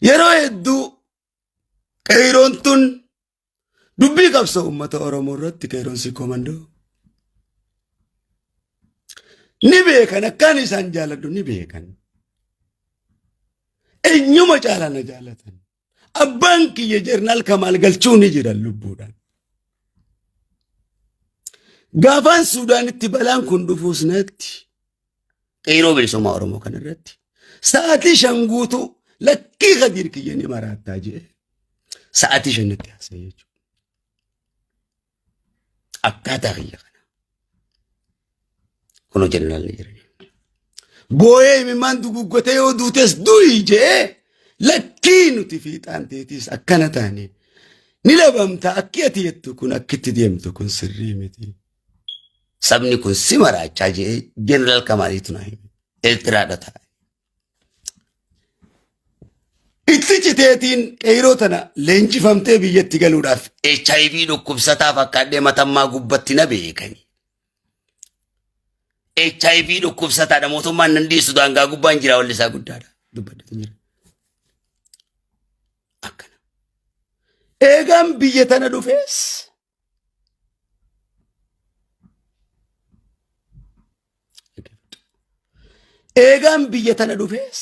Yeroo hedduu qeeyroon tun dubbii qabsoo uummata Oromoo irratti qeeyroon Sikkoo Mandoo ni beekan akkaan isaan jaaladhu ni beekan. Eenyuma caalaa na jaalatan. Abbaan kiyya Jeneraal Kamaal Galchuu ni jiran lubbuudhaan. Gaafaan Suudaanitti balaan kun dhufuus natti qeeroo bilisummaa Oromoo kana irratti sa'aatii 5 guutuu lakkii Kadiir kiyya ni maraattaa jedhe sa'aatii 5tti haasa'e jechuudha. Akkaataa kiyya kana. Kunoo jeneraal ni jirani. Booyee imimmaan duguuggatee yoo duutes du'i jedhee lakkii nuti fiixaan teetiis akkana taane ni dhabamta akki ati jettu kun akkitti deemtu kun sirrii miti. Sabni kun si maraachaa jedhee jeneraal Kamaaliitu naa hime. Eertiraadha taa'e. Itti citeetiin qeyroo tana leenjifamtee biyyatti galuudhaaf HIV dhukkubsataa fakkaadhee matammaa gubbatti na beekani. HIV dhukkubsataadha mootummaan nan dhiisu daangaa gubbaan jira walli isaa guddaadha. Dubbadhatu jira. Akkana. Eegaan biyya tana dhufees Eegaan biyya tana dhufees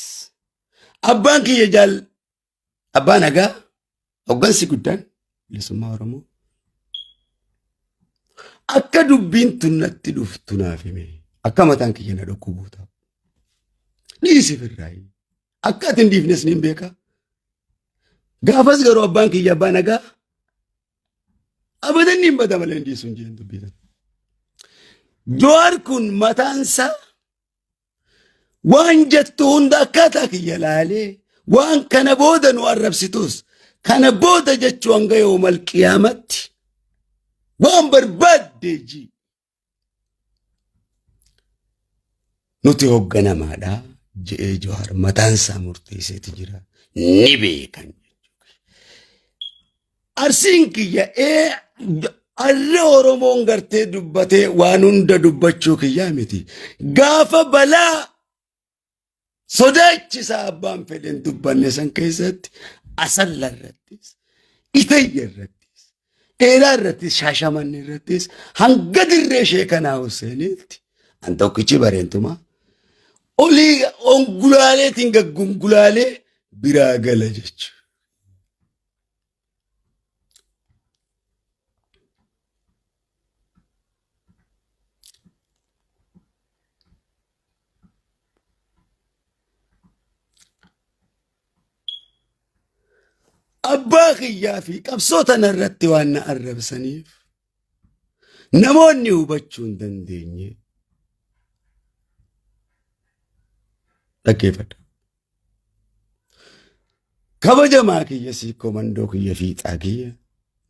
abbaan kiyya jaal abbaa nagaa hoggansi guddaan bilisummaa Oromoo akka dubbiin tun natti dhuftu naaf hime akka mataan kiyya na dhukkubuu ta'u dhiisi firraayi akka ati hin dhiifnes niin beeka gaafas garuu abbaan kiyya abbaa nagaa Abadan niin bada malee hin dhiisu hin jeen dubbii tana. Jawaar kun mataansaa waan jettu hunda akkaataa kiyya laalee waan kana booda nu arrabsitus kana booda jechuu hanga yoomal qiyaamatti waan barbaadde jii. Nuti hoogganamaadha je'ee Jawaar mataansaa murteesseeti jira. Ni beekan. Arsiin kiyya ee arra Oromoon gartee dubbatee waan hunda dubbachuu kiyyaa miti. Gaafa balaa Sodaachisaa abbaan fedhe hin dubbanne san keessatti asalla irrattis, itayya irrattis, dheeraa irrattis, shaashamanne irrattis hanga dirree ishee kanaa Huseeniitti an tokkichi bareentumaa olii ongulaaleetiin gaggungulaalee biraa gala jechuudha. Abbaa kiyyaa fi qabsoo tana irratti waan na arrabsaniif namoonni hubachuu hin dandeenye dhaggeeffadha. Kabajamaa kiyya siikoo mandoo kiyya fiixaa kiyya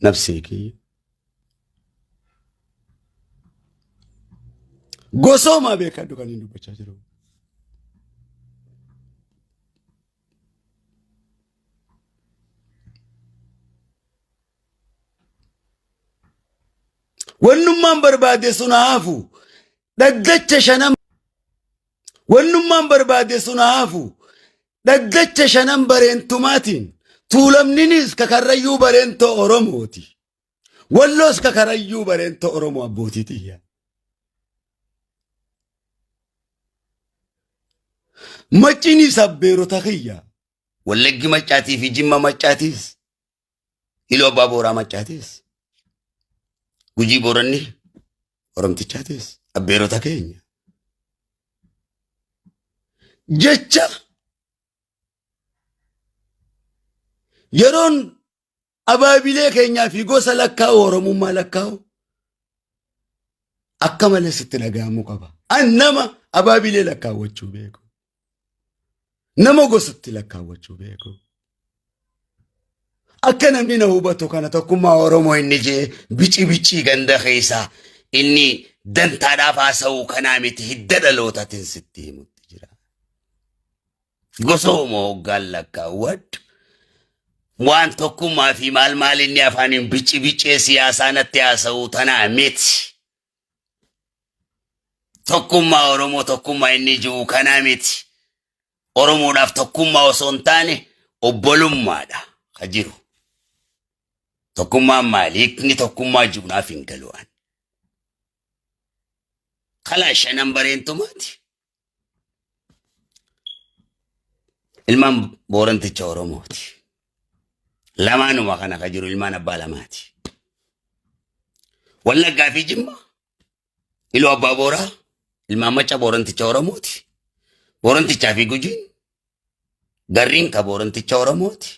nafsee kiyya. Gosoomaa beekadhu kan hin dubbachaa jiru. Wannummaan barbaade sun haa hafu. Dhaddacha shanan Wannummaan barbaade sun haa hafu. Dhaddacha shanan bareentumaatiin tuulamninis kakarrayyuu bareentoo Oromooti. Walloos kakarayyuu bareentoo Oromoo abbootii xiyya. Macciinis abbeerota kiyya. Wallaggi maccaatii fi jimma maccaatiis. Iluu abbaa booraa maccaatis. Gujii booranni oromtichaatis. Abbeerota keenya. Jecha yeroon abaabilee keenyaa fi gosa lakkaa'u oromummaa lakkaa'u akka malee sitti dhaga'amuu qaba. An nama abaabilee lakkaawwachuu beeku. Nama gosatti lakkaawwachuu beeku. Akka namni na hubatu kana tokkummaa Oromoo inni jee bici bicii ganda keessaa inni dantaadhaaf haasa'uu kanaa miti hidda dhalootaatiin sitti himutti jira. Gosooma hoggaan lakkaawwadhu waan tokkummaa fi maal maal inni afaaniin bici bicee siyaasaa natti haasa'uu tanaa miti. Tokkummaa Oromoo tokkummaa inni jiru kanaa miti. Oromoodhaaf tokkummaa osoo hin taane Obbolummaadha ka jiru. Tokkummaan maali? Hiikni tokkummaa jiru naaf hin galu an. Kalaa shanan bareentumaati. Ilmaan Booranticha Oromooti. Lamaanuma kana ka jiru ilmaan abbaa lamaati. Wallaggaa fi Jimma, Iluu Abbaa Booraa, ilmaan Macca Booranticha Oromooti. Boorantichaa fi Gujiin, Garriin ka Booranticha Oromooti.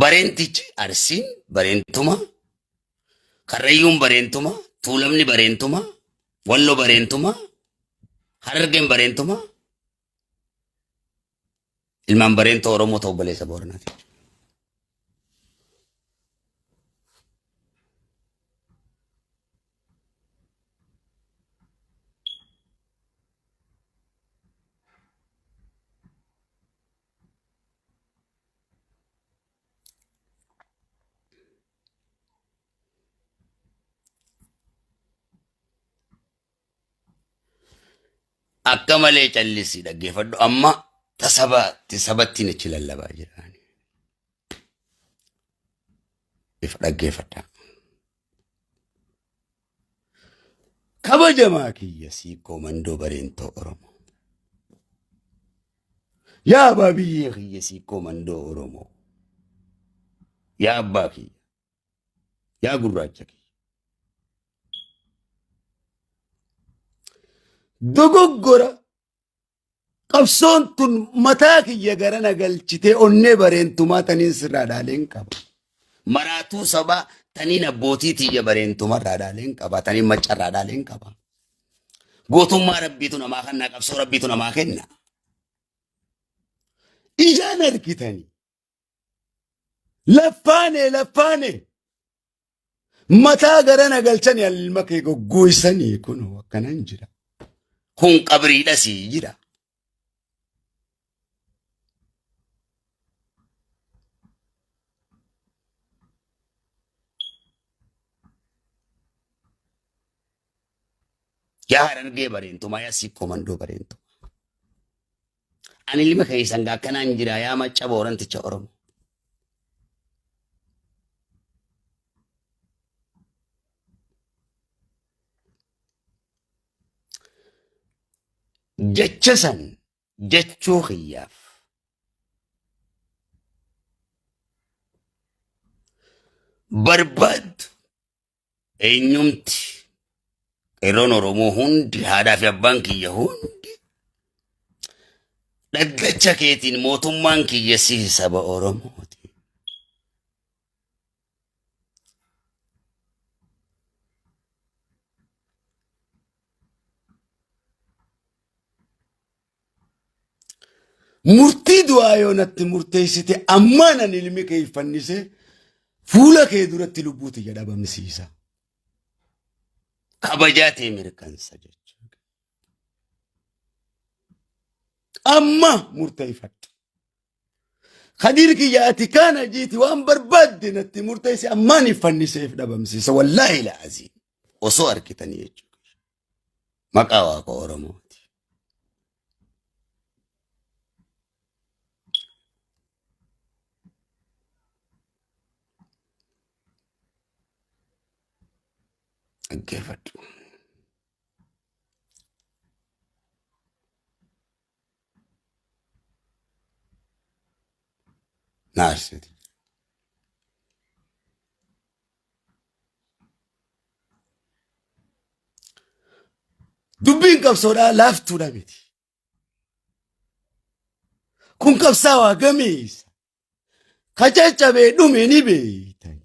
Bareentichi Arsiin Bareentuma, Karrayyuun Bareentuma, Tuulamni Bareentuma, Wallo Bareentuma, Harargeen Bareentuma, ilmaan Bareentoo Oromoo ta'u obboleessa Booranaati. Akka malee callisii dhaggeeffadhu amma tasabaatti sabattiin achi lallabaa jira. If dhaggeeffadha. Kabajamaa kiyya siikkoo mandoo bareentoo Oromoo. Yaa abbaa biyyee kiyya siikkoo mandoo Oromoo. Yaa abbaa kiyya. Yaa gurraacha kiyya. Dogoggora Qabsoon tun mataa kiyya garana galchitee onnee bareentumaa taniin sirraa dhaaleen qaba. Maraatuu sabaa taniin abbootii tiyya bareentumarraa dhaaleen qaba. Taniin maccarraa dhaaleen qaba. Gootummaa rabbiitu namaa kenna, qabsoo rabbiitu namaa kenna. Ijaan argitanii. Laffaane laffaane. Mataa garana galchanii ilma kee goggoysanii kunoo akkanan jira. Kun qabriidha sii jira. Yaa Harargee bareentumaa yaa Sikkoo Mandoo bareentumaa. Ani ilma keessan akkanaan jira yaa Macca Booranticha Oromoo. Jecha san jechuu kiyyaaf barbaaddu Eenyumti qeerroon Oromoo hundi haadhaa fi abbaan kiyya hundi dhaddacha keetiin mootummaan kiyya si saba Oromooti. Murtii du'aa yoo natti murteessite ammaan ani ilmi kee fannisee fuula kee duratti lubbuu tiyya dhabamsiisa. Kabajaa tee mirkansa jechuudha. Amma murteeffadhu. Kadiir kiyya ati kaana jiiti waan barbaadde natti murteessi ammaan fanniseef dhabamsiisa. Wallaahi la'aziim. Osoo argitanii jechuudha. Maqaa Waaqa Oromooti. Dhaggeeffadhu. Naarsiti. Dubbiin qabsoodhaa laaftuudha miti. Kun qabsaawaa gameessa. Ka caccabee dhume ni beeytani.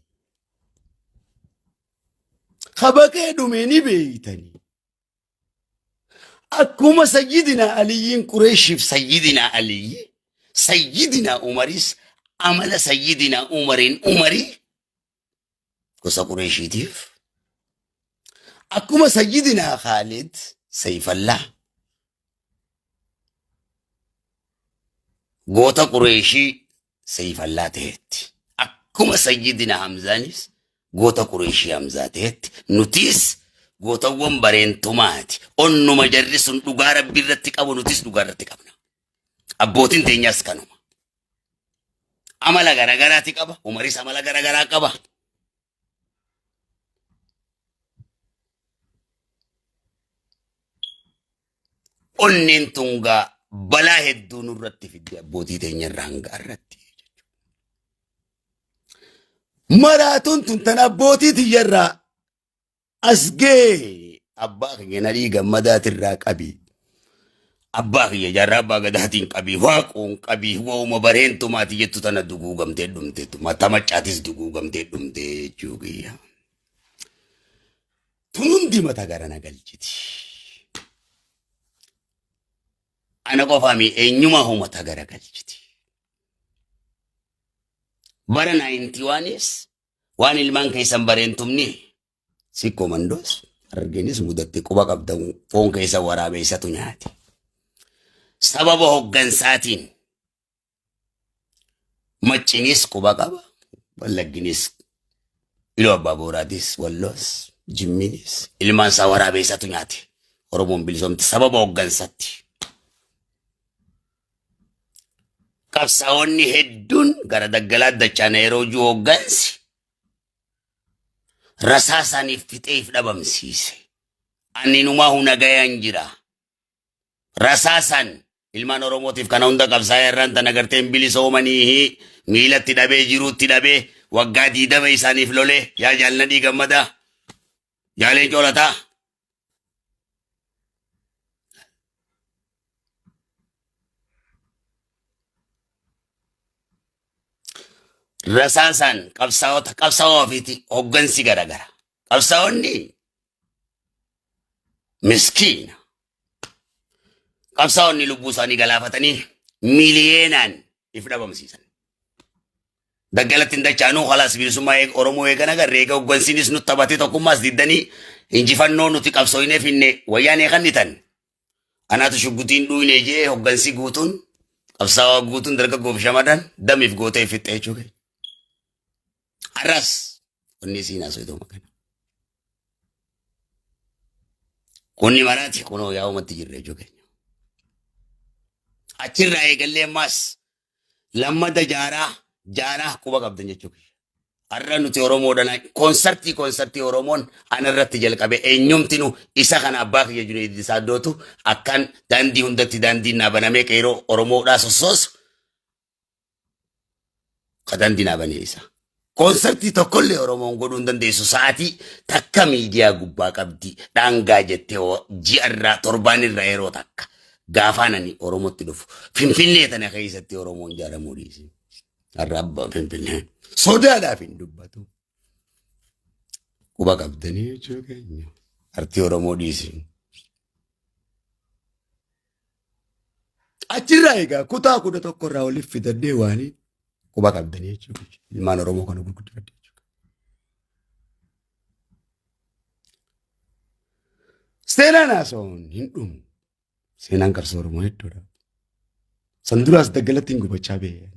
Ka baqee dhume ni beeytani. Akkuma Sayyidina Aliyyiin Qureeshiif Sayyidina Aliyyi, Sayyidina Umaris amala Sayyidina Umariin Umarii gosa Qureeshiitiif akkuma Sayyidina Khaalid Sayfallaa goota Qureeshii Sayfallaa ta'etti akkuma Sayyidina Hamzaanis goota Qureeshii Hamzaa ta'etti nutis gootawwan bareentumaati. Onnuma jarri sun dhugaa Rabbii irratti qabu nutis dhugaa irratti qabna. Abbootiin teenyaas kanuma. Amala garagaraati qaba. Umaris amala garagaraa qaba. Onneen tungaa balaa hedduu nurratti fidde abbootii teenya irraa hanga irratti. Maraatuun tun tan abbootii tiyya irraa as gee abbaa kiyya Nadhii Gammadaatirraa qabi. Abbaa kiyya Jaarraa Abbaa Gadaatiin qabi, Waaqoon qabi, waa'uma bareentumaati jettu tana duguugamtee dhumte, mata maccaatis duguugamtee dhumte jechuu kiyya. Tun hundi mata gara na galchiti. Ana qofaami eenyumaa mata gara galchiti. Bara 91s waan ilmaan keessan bareentumni sikkoo mandoos arginis mudatte quba qabdan foon keessa waraabeessatu nyaate. Sababa hoggansaatiin maccinis quba qaba, wallagginis, iluu abbaa booraatis, walloos, jimminis ilmaan isaa waraabeessatu nyaate. Oromoon bilisoomti sababa hoggansatti. Qabsaa'onni hedduun gara daggalaa dachaana yeroo jiru hoggansi rasaa isaaniif fixeef dhabamsiise. Ani numaa nagayaan jira. Rasaasaan ilmaan Oromootiif kana hunda qabsaa'ee irraan tana garteen bilisoomanii miilatti dhabee jiruutti dhabee waggaa 20 isaaniif lolee yaa jaalladhii gammadaa jaaleen coolataa. Rasaasaan qabsaa'ota qabsaa'oo ofiiti hoggansi garagara. Qabsaa'onni miskiina. Qabsaa'onni lubbuu isaanii galaafatanii miliyeenaan if dhabamsiisan. Daggalatti hin dachaanuu khalaas bilisummaa Oromoo eegan agarre eega hoggansiinis nu taphatee tokkummaas diddanii injifannoo nuti qabsooyneef hinne wayyaanee kannitan. Anaatu shuggutiin dhuuyne jee hoggansi guutuun qabsaa'aa guutuun dargaggoof shamarran damiif gootee fixxee jechuudha. Har'as wanni isiin haasoftu kana. Kunni maraati kunoo yaa'umatti jirra jechuudha. Achirraa eegallee ammaas lammata jaaraa jaaraa quba qabdan jechuudha. Har'a nuti Oromoodhaan koonsartii koonsartii Oromoon ana irratti jalqabe eenyumtinu isa kana abbaa kiyya Junaid Saaddootu akkaan daandii hundatti daandiin naa banamee qeeroo Oromoodhaa sossoosu ka daandii naa banee isa. Koonsartii tokkollee Oromoon godhuu hin dandeessu sa'aatii takka miidiyaa gubbaa qabdi dhaangaa jettee ji'arraa torbaanirraa yeroo takka gaafaan ani Oromootti dhufu Finfinnee tana keessatti Oromoon jaaramuu dhiisi. Har'a abbaa Finfinnee sodaadhaaf hin dubbatu. Quba qabdanii jechuu keenya. Artii Oromoo dhiisi. Achirraa egaa kutaa 11 irraa oliif fidadhee waanii quba qabdanii jechuudha. Ilmaan Oromoo kana gurguddifadhe jechuudha. Seenaan haasa'uun hin dhumu. Seenaan qabsoo Oromoo hedduudha. San duraas daggalatti hin gubachaa ba'e.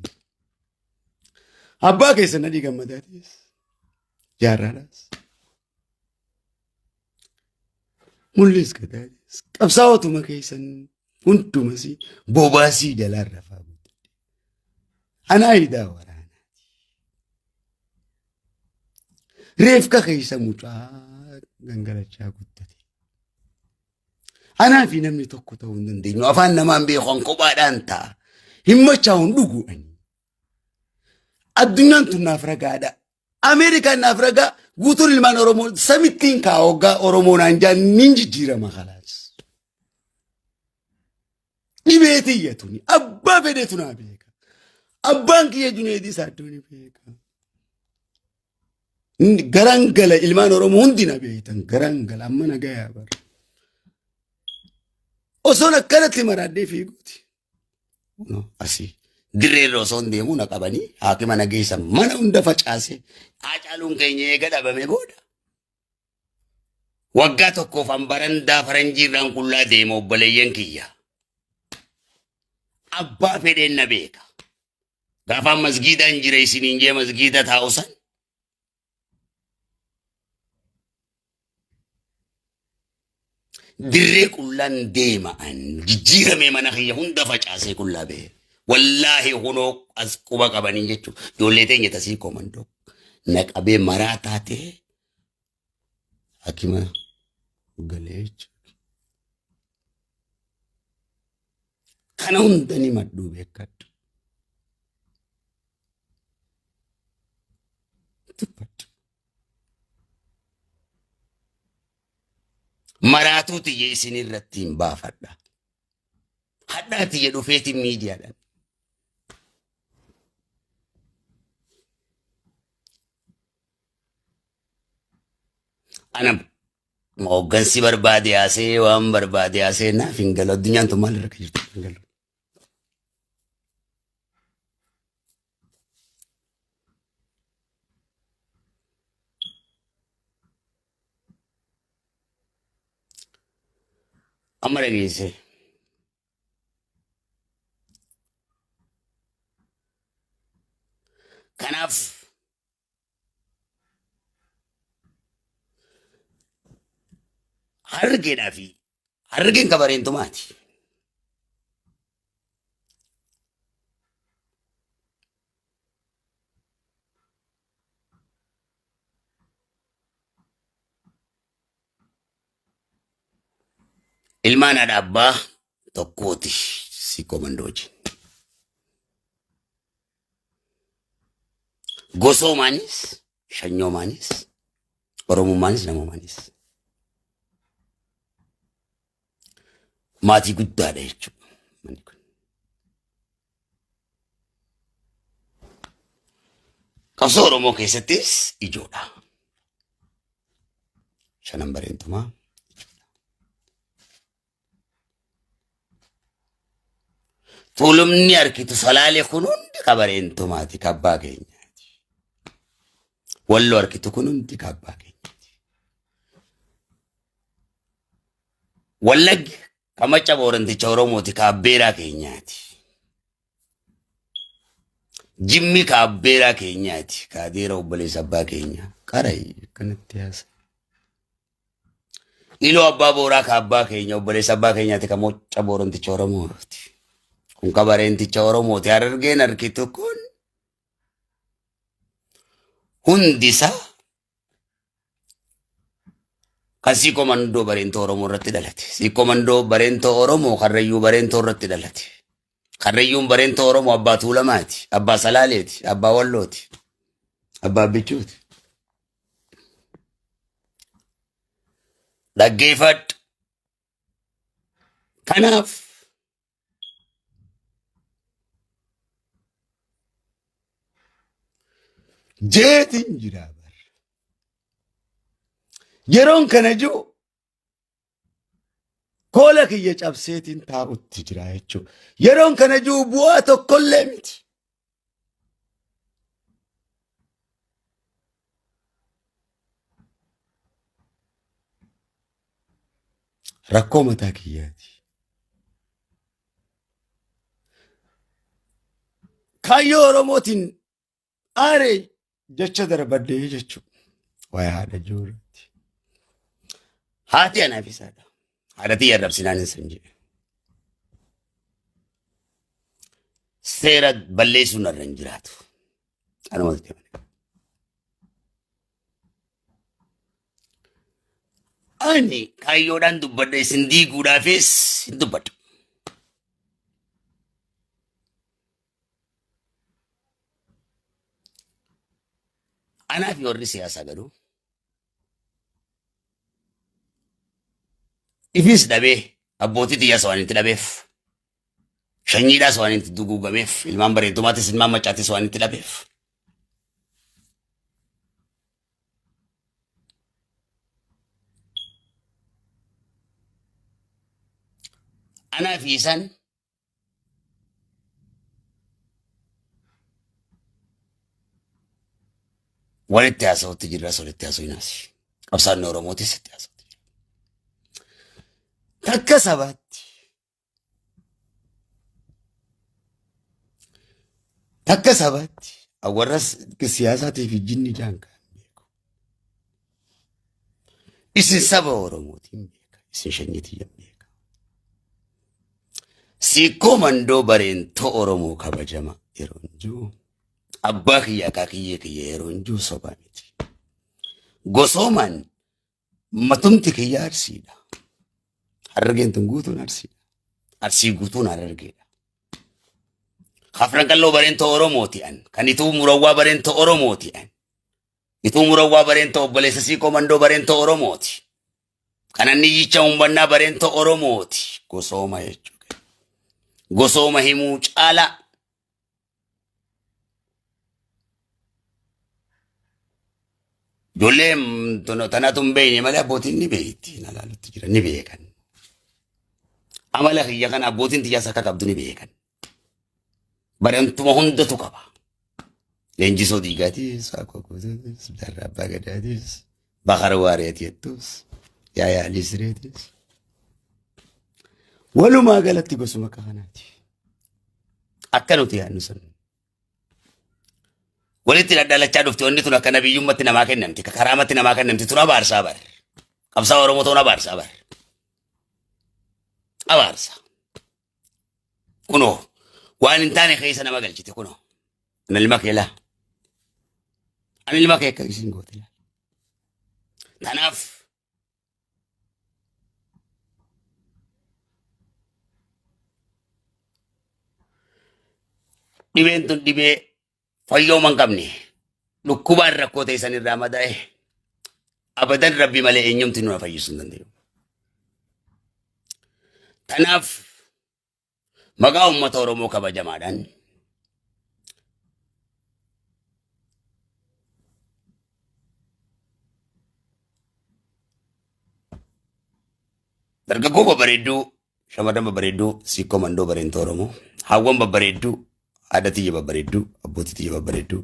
Abbaa keessa Nadhii Gammadaatis jaarraadhaas. Mul'is gadaatis qabsaa'otuma keessan hundumas bobaasii jalaan rafaa guuttadhe. Anaa idaa waraanaati. Reefka keessa mucaa gangalachaa guddate. Anaa fi namni tokko ta'uu hin dandeenyu. Afaan namaan beeku an kophaadhaan ta'a. Hin machaa'u hin dhugu ani. Addunyaan tun naaf ragaadha. Ameerikaan naaf ragaa guutuun ilmaan Oromoo samittiin kaa hoggaa Oromoo naan jaan nin jijjiirama kalaas. Dhibee tiyya tuni abbaa fedhetu naa beeka. Abbaan kiyya Juneedii Saaddoo ni beeka. Garaan gala ilmaan Oromoo hundi na beektan garaan gala amma na gayaa bara. Osoon akkanatti maraadhee fiiguuti. Asii dirree irra osoo hin deemuu na qabanii haakima na geessan mana hunda facaase Haacaaluun keenya eega dhabame booda. Waggaa tokkoof an barandaa faranjii irraan qullaa deema obboleeyyan kiyya. Abbaa fedheen na beeka. Gaafa masgiidaan jira isiniin jee masgiida taa'u san Dirree qullaan deema an jijjiiramee mana kiyya hunda facaasee qullaa bahe. Wallaahi hunoo as quba qabanii jechuudha. Ijoollee teenya tasii komandoo na qabee maraa taatee hakima galee jechuudha. Kana hunda ni madduu beekadhu. Dubbadhu. Maraatuu tiyya isin irratti hin baafadha. Hadhaa tiyya dhufeetiin miidiyaadhaan. Ana hooggansi barbaade haasee waan barbaade haasee naaf hin galu. Addunyaan tun maal irra akka jirtu hin galu. Amma dhageesse. Kanaaf harargeedhaa fi harargeen kabareentumaati. Ilmaan haadha abbaa tokkooti si komandoo wajjin. Gosoomaanis, shanyoomaanis, oromummaanis, namummaanis. Maatii guddaadha jechuudha. Manni kun. Qabsoo Oromoo keessattis ijoodha. Shanan bareentumaa ijoodha. Tuulumni harkitu salaalee kun hundi kabareentumaati kabbaa keenyaati. Walloo harkitu kun hundi kabbaa keenyaati. Wallaggi ka macca booranticha Oromooti ka abbeeraa keenyaati. Jimmi ka abbeeraa keenyaati ka adeera obboleessa abbaa keenyaa. Qarayi akkanatti haasa. Iluu abbaa booraa ka abbaa keenya obboleessa abbaa keenyaati ka macca booranticha Oromooti. Kun ka bareenticha Oromooti. Harargeen harkitu kun hundisaa Kan Siikoo Mandoo Bareentoo Oromoo irratti dhalate. Siikoo Mandoo Bareentoo Oromoo Karrayyuu Bareentoo irratti dhalate. Karrayyuun Bareentoo Oromoo Abbaa Tuulamaati, Abbaa Salaaleeti, Abbaa Wallooti, Abbaa Abbichuuti. Dhaggeeffadhu. Kanaaf jeetiin jira bar. Yeroon kana jiru koola kiyya cabseetiin taa'utti jira jechuudha. Yeroon kana jiru bu'aa tokkollee miti. Rakkoo mataa kiyyaati. Kaayyoo Oromootiin aaree jecha darbadhee jechuudha. Waa'ee haadha jiruuti. Haati anaaf isaadha. Haadha tiyya arrabsinaan hin san jedhe. Seera balleessuun irra hin jiraatu. Anuma ta'e malee. Ani kaayyoodhaan dubbadha isin diiguudhaafis hin dubbadhu. Anaa fi warri siyaasaa garuu ifis dhabee abbootii xiyyaas waan itti dhabeef shanyiidhaas waan itti duguugameef ilmaan bareedumaatis ilmaan maccaatis waan itti dhabeef. Anaa fi isaan walitti haasa'utti jirras walitti haasa'inaas. Qabsaa'onni Oromootis itti haasa'utti jira. Takka sabaatti. Takka sabaatti. Warra siyaasaatii fi jinni jaan kan beeku. Isin saba Oromootiin beeka. Isin shanyiitiin beeka. Siikkoo Mandoo bareentoo Oromoo kabajama yeroo hin jiru. Abbaa kiyya akaakiyyee kiyya yeroo hin jiru sobaa miti. Gosoomaan matumti kiyya Arsiidha. Harargeen tun guutuun Arsiidha. Arsii guutuun Harargeedha. Afran Qalloo bareentoo Oromooti an. Kan Ituu Murawwaa bareentoo Oromooti an. Ituu Murawwaa bareentoo obboleessa Siiqoo Mandoo bareentoo Oromooti. Kan Anniyyicha Umbannaa bareentoo Oromooti. Gosooma jechuudha. Gosooma himuu caalaa. Ijoollee tanatu hin beekne malee abbootiin ni beekti. Na laalutti jira ni beekan. Amala kiyya kana abbootiin tiyyaas akka qabdu ni beekan. Barantuma hundatu qaba. Leenjisoo Diigaatis, Waaqoo Guutuutis, Jaarraa Abbaa Gadaatis, Bakar Waareeti jettus, Yaayaa Alii Sireetis. Walumaa galatti gosuma akka kanaati. Akka nuti yaadnu sun. Walitti dhadhalachaa dhufte wanni tun akka nabiyyummatti namaa kennamti, akka karaamatti namaa kennamti tun abaarsaa bar. Qabsaa Oromoo ta'uun abaarsaa bar. Abaarsa. Kunoo waan hin taane keessa nama galchite kunoo. Ani ilma kee laa. Ani ilma kee akka isin goote laa. Kanaaf dhibeen tun dhibee fayyooma hin qabne dhukkubaan rakkoo ta'e san irraa madaa'e abadan rabbi malee eenyumti nu fayyisuu hin danda'u. Kanaaf maqaa uummata Oromoo kabajamaadhaan dargaggoo babbareedduu, shamarran babbareedduu, Siikkoo Mandoo bareentoo Oromoo, hawwan babbareedduu, haadha tiyya babbareedduu, abbootii tiyya babbareedduu,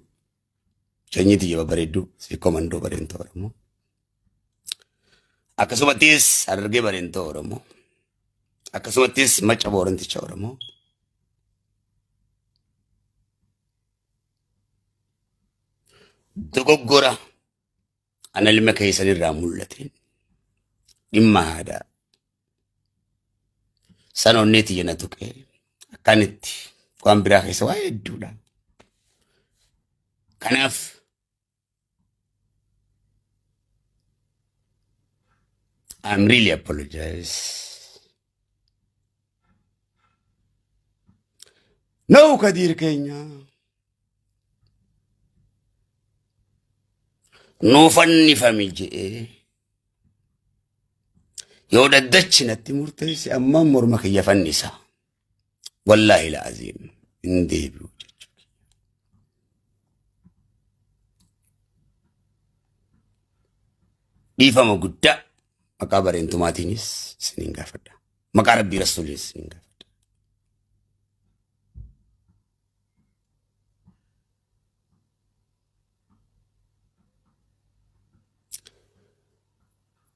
sanyii tiyya babbareedduu, Siikkoo Mandoo bareentoo Oromoo. Akkasumattis Harargee bareentoo Oromoo. Akkasumattis Macca Booranticha Oromoo. Dogoggora ana ilma keessan irraa mul'ateen dhimma aadaa san onnee tiyya na tuqee akkaan itti waan biraa keessa waa hedduudha. Kanaaf I'm really apologize. No Kadiir keenya. Nuu fannifami je'ee yoo dhaddachi natti murteesse ammaan morma kiyya fannisa. Wallaahi la'aziim hin deebi'u jechuudha. Dhiifama guddaa maqaa bareentumaatiinis isiniin gaafadha. Maqaa Rabbii Rasuuliinis isiniin gaafadha.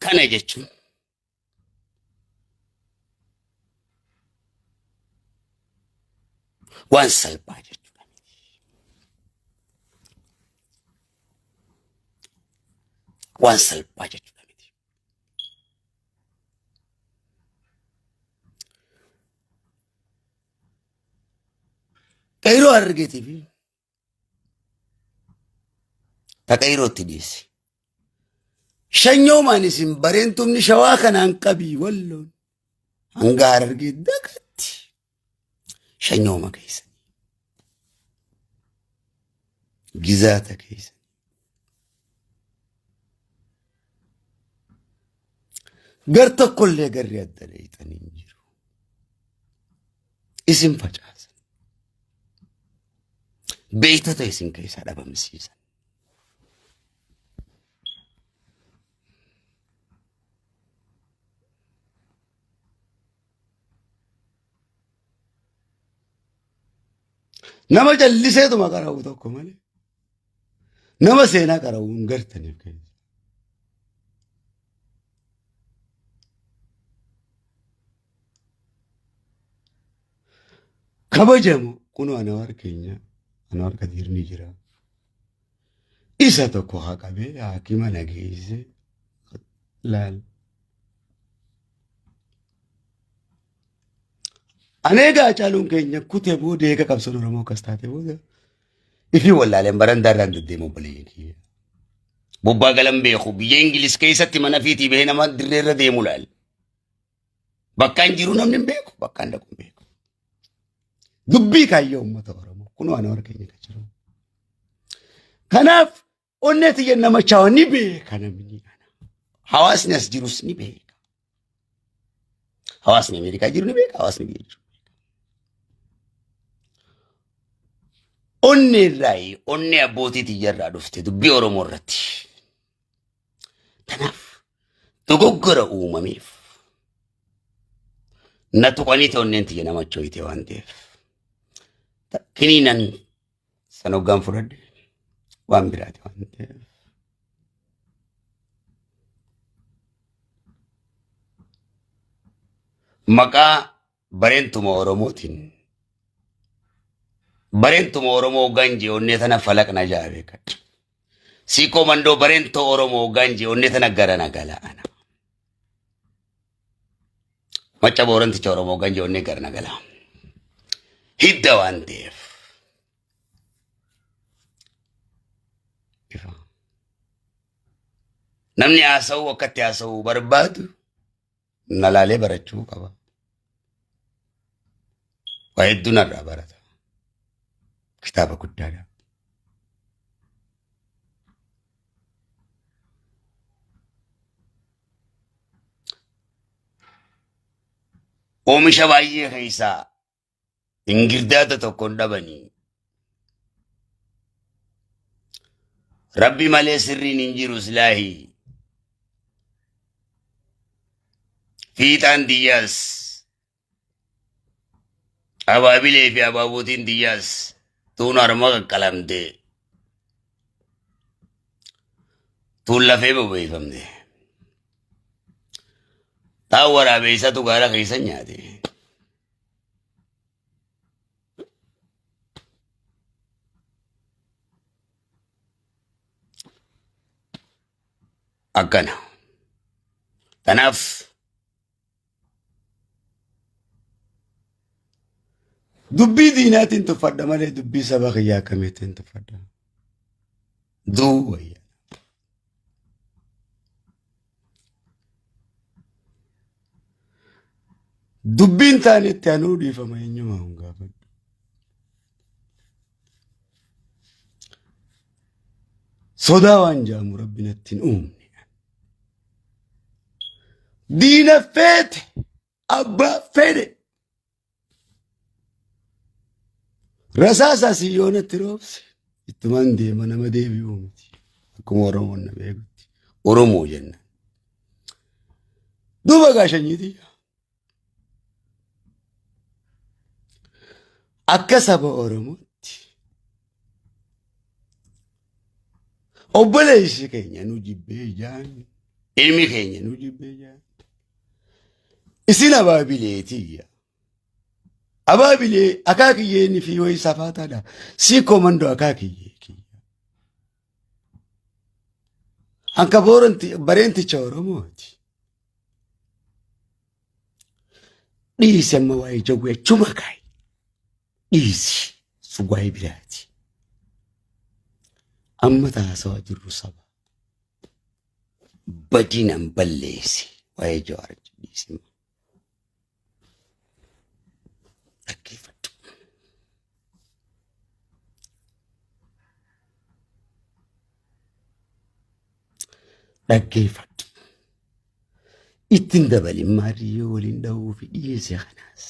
Kana jechuun waan salphaa jechuudha. Waan salphaa jechuudha miti. Qeyroo Harargeetii fi ta qeyrootti dhiyeessi. Shanyoomaan isin bareentumni shawaa kanaan qabii walloon hanga Harargee dagatti shanyooma keessan. Gizaata keessan. Gar tokkollee garri adda dheeyxanii hin jiru. Isin facaasan. Beektota isin keessaa dhabamsiisan. Nama calliseetuma qara'u tokko malee nama seenaa qara'u hin gartaniif keessa. Kabajamu kunoo Anwaar keenya Anwaar Kadiir ni jira. Isa tokko haa qabee haakima na geesse laal. Ani egaa Hacaaluun keenya kutee booda eega qabsoon Oromoo akkas taate booda ifii wallaaleen barandaa irraan deddeemu obboleeyyan kiyya. Bobbaa galan beeku biyya Ingiliz keessatti mana fiitii bahee nama dirree irra deemu laal. Bakkaan jiru namni hin beeku bakkaan dhaqu hin beeku. Dubbii kaayyoo uummata Oromoo kunoo ana warra keenya kan jiru. Kanaaf onnee tiyya nama chaawa ni beeka namni ana. Hawaasni as jirus ni beeka. Hawaasni Ameerikaa jiru ni beeka, hawaasni biyya jiru. Onnee irraa onnee abbootii tiyya irraa dhufte dubbii Oromoo irratti. Kanaaf dogoggora uumameef na tuqanii ta'e onneen tiyya nama chooyite waan ta'eef. Kiniinan san hoggaan fudhadhe waan biraati waan ta'eef. Maqaa bareentuma Oromootiin bareentuma Oromoo hoggaan jee onnee tana falaqna jaa beekadha. Siikoo mandoo bareentoo Oromoo hoggaan jee onnee tana gara na gala ana. Macca booranticha Oromoo hoggaan jee onnee gara na gala. Hidda waan ta'eef. Ifa. Namni haasa'uu akka itti haasa'uu barbaadu na laalee barachuu qaba. Waa hedduu narraa barata. Kitaaba guddaadha. Oomisha baay'ee keessaa ingirdaata tokko hin dhabanii. Rabbi malee sirriin hin jiru silaahi. Fiixaan diyyaas abaabilee fi abaabotiin diyyaas tuun harma qaqqalamte tuun lafee bobeeffamte. Taan waraabeessatu gaara keessa nyaate. Akkana. Kanaaf dubbii diinaatiin tuffadha malee dubbii saba kiyyaa akkamiitiin tuffadha. Du'uu wayya. Dubbiin taane itti anuu dhiifama eenyumaa hin gaafadhu. Sodaa waan jaamu rabbi natti hin uumne. Diina feete abbaa fedhe Rasaasa asii yoo natti roobse ittumaan deema nama deebi'uu miti. Akkuma Oromoon na beekutti. Oromoo jenna. Duuba gaa shanyiiti. Akka saba Oromootti obboleessi keenya nu jibbee jaan ilmi keenya nu jibbee jaan isin abaabileetiyya. Abaabilee akaakiyyeen fi wayi safaataadha. Sii komandoo akaakiyyee kiyya. Anka booranti bareenticha Oromooti. Dhiisi amma waa'ee jawwee achuma kaayi. Dhiisi sun waa'ee biraati. Amma taasawaa jirru saba. Badiinan balleessi waa'ee jawaar dhiisi. Dhaggeeffadhu. Dhaggeeffadhu. Ittiin dabalin maariyyoo waliin dha'uu fi dhiyeesse kanaas.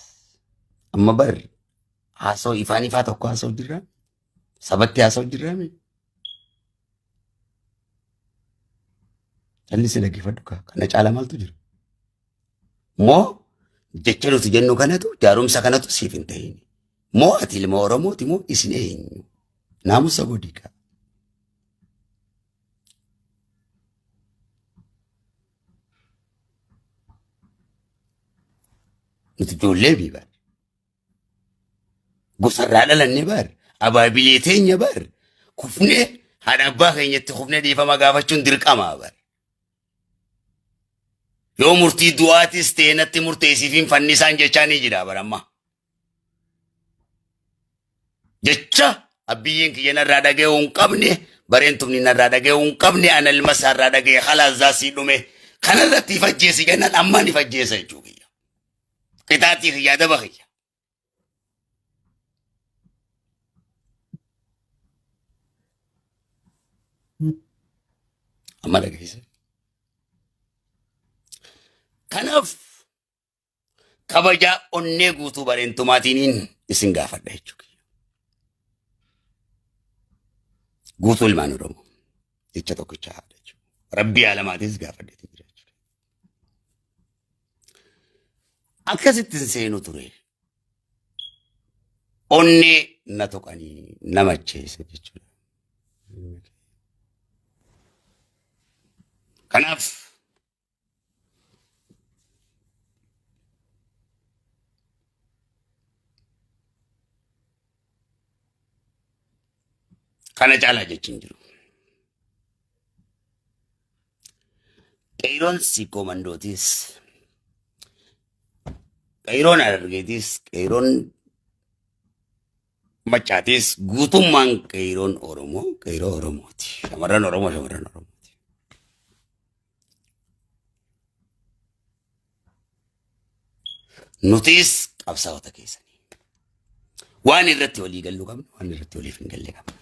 Amma bar haasoo ifaan ifaa tokko haasoo jirra. Sabatti haasoo jirra. Callisii dhaggeeffadhu kaa. Kana caala maaltu jira? Moo jecha nuti jennu kanatu jaarumsa kanatu siif hin ta'in. Moo ati ilma Oromooti moo isin eenyu? Naamusa godhi kaa. Nuti ijoollee bii bar. Gosarraa dhalanne bar. Abaabilee teenya bar. Kufnee haadha abbaa keenyatti kufnee dhiifama gaafachuun dirqama bar. Yoo murtii du'aatis ta'e natti murteessiif hin fannisaan jechaa ni jira bar amma. Jecha abbiyyeen kiyya narraa dhaga'uu hin qabne, bareentumni narraa dhaga'uu hin qabne, ana ilma isaarraa dhaga'e halaazaa sii dhume. Kanarratti if ajjeesi jennaan ammaan if ajjeesa jechuu kiyya. Qixaaxii kiyya adaba kiyya. Amma dhageesse. Kanaaf kabajaa onnee guutuu bareentumaatiiniin isin gaafadha jechuudha. Guutuu ilmaan Oromoo jecha tokkicha haadha jechuudha. Rabbii alamaatis gaafadheetu jira jechuudha. Akkasitti hin seenu ture. Onnee na tuqanii na macheessa jechuudha. Kanaaf kana caalaa jechi hin jiru. Qeeyroon Siikoo Mandootis, qeeyroon Harargeetis, qeeyroon Maccaatis guutummaan qeeyroon Oromoo qeeyroo Oromooti. Shamarran Oromoo shamarran Oromooti. Nutis qabsaa'ota keessanii. Waan irratti walii gallu qabna, waan irratti waliif hin galle qabna.